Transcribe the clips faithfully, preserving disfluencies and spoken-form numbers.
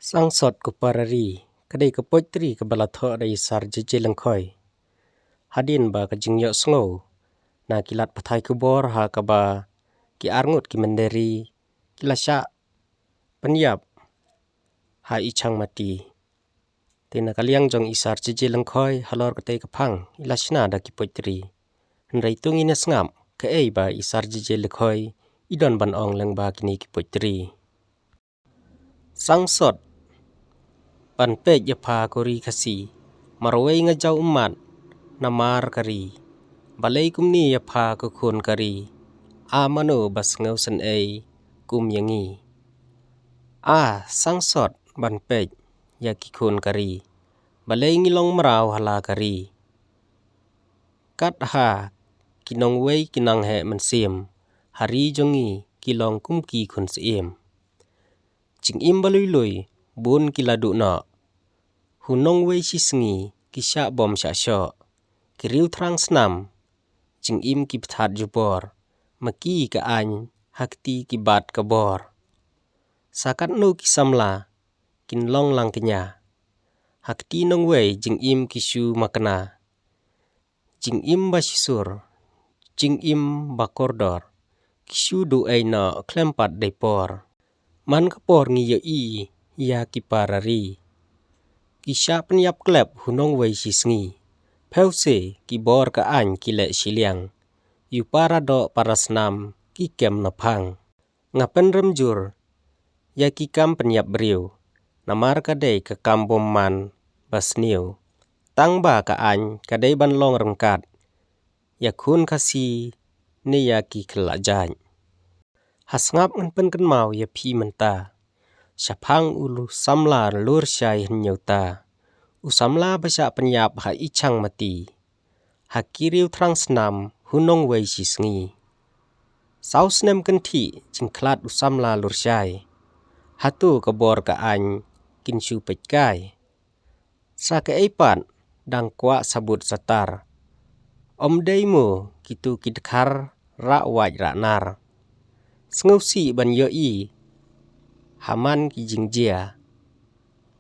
Sangsot ko para ri, ka dei ka poetry kaba la thoh da i Sir J J Lyngkhoi. Hadien ba ka jingïohsngew na ki lad pathai khubor ha kaba ki arngut ki mynder ri ki la shah pynïap ha i Changmati. Te na ka liang jong i Sir J J Lyngkhoi halor katei ka phang i la shna da ki poetry. Hynrei to ngin ïa sngap kaei ba i Sir J J Lyngkhoi i don ban ong lyngba kine ki poetry. Sangsot ban peit ïa pha ko ri Khasi, marwei nga jaw ummat namar ka ri. Balei kumne ïa pha ko khun ka ri, a mano ba sngew synei kum ïa ngi. A sangsot ban peit ïa ki khun ka ri, balei ngi long mraw ha la ka ri. Kat ha ki nongwei ki nang heh mynsiem, ha ri jong ngi ki long kum ki khun siem. Jingim ba lui lui bun ki la duh noh, hu nongwei shi sngi ki shah bom shah shoh. Ki riew thrang snam, jingim ki pthat jubor, ma ki ka aiñ ha kti ki bat ka bor. Sa katno ki samla kin long lang kñia, ha kti nongwei jingim ki shu makna. Jingim ba shisur, jingim ba kordor, ki shu duh ei noh khlem pat dei por. Man ka por ngi ïohi ïa ki para ri, ki shah pynïap klep hu nongwei shi sngi. Phewse ki bor ka aiñ ki leh shiliang, ïa u para doh para snam ki kem na phang. Nga pynrem jur ïa ki kam pynïap briew, namar ka dei ka kam bymman ba sniew. Tang ba ka aiñ ka dei ban long ryngkat ïa khun Khasi ne ïa ki khlajait. Ha sngap ngan pynkynmaw ïa phi mynta, shaphang u lu samla lur shai hynñiew ta, u samla ba shah pynïap ha i Changmati. Ha ki riew thrang snam hu nongwei shi sngi. Saw snem kynthih jingkhlad u samla lur shai, hato ka bor ka aiñ kin shu peit kai. Sa kaei pat dang kwah sabut satar, ym dei mo kitu ki dkhar rah wait rah nar. Sngewsih ban ïohi ha man ki jingjia,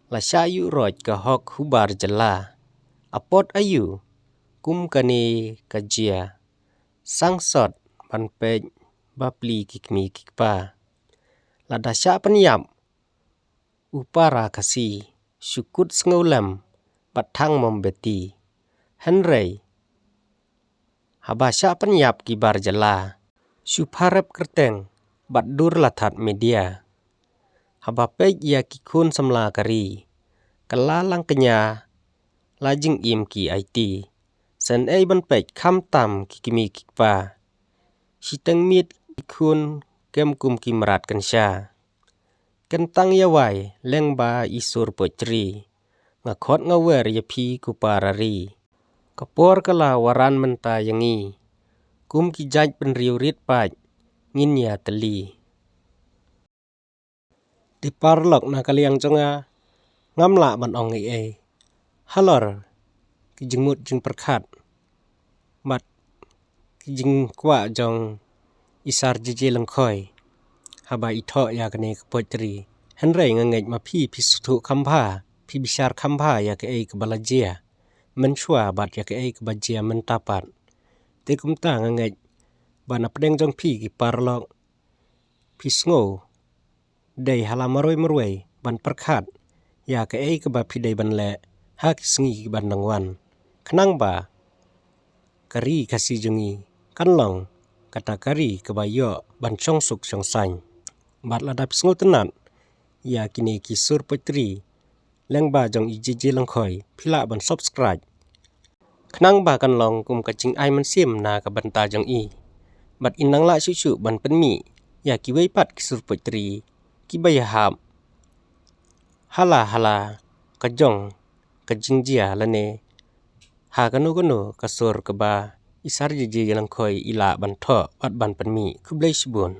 la shah ïuh roit ka hok hu bar jylla. Apot aïu kum kane ka jia, sangsot ban peit bapli ki kmie ki kpa. Lada shah pynïap u para Khasi, shu kut sngewlem bad thang mombeti. Hynrei haba shah pynïap ki bar jylla, shu pharep kyrteng bad dur la thad media. Haba peit ïa ki khun samla ka ri, ka la lang kñia la jingim ki aiti. Synei ban peit khamtam ki kmie ki kpa, shiteng miet ki khun kem kum ki mrad kynsha. Kyntang ïa wai lyngba i sur poetry, nga khot nga wer ïa phi ko para ri. Ka por ka la waran mynta ïa ngi, kum ki jait bynriew rit paid ngin ïa tylli. Te paralok, na ka liang jong nga, ngam lah ban ong ei ei halor ki jingmut jingpyrkhat bad ki jingkwah jong i Sir J J Lyngkhoi haba i thoh ïa kane ka poetry. Hynrei nga ngeit ma phi, phi sngewthuh kham bha, phi bishar kham bha ïa kaei kaba la jia mynshuwa bad ïa kaei kaba jia mynta pat. Te kumta nga ngeit ba na pdeng jong phi ki paralok, phi sngew dei ha la marwei marwei ban pyrkhat ïa kaei kaba phi dei ban leh ha ki sngi kiban dang wan, khnang ba ka ri Khasi jong ngi kan long kata ka ri kaba ïoh ban shong suk shong saiñ. Bad lada phi sngewtynnat ïa kine ki sur poetry lyngba jong i J J Lyngkhoi, phi lah ban subscribe khnang ba kan long kum ka jingai mynsiem na ka bynta jong i. Bad in nang lah shuh shuh ban pynmih ïa kiwei pat ki sur poetry kiba ïahap ha la ha la ka jong ka jingjia lane ha kano kano ka sur kaba i Sir J J Lyngkhoi i lah ban thoh bad ban pynmih. Khublei shibun.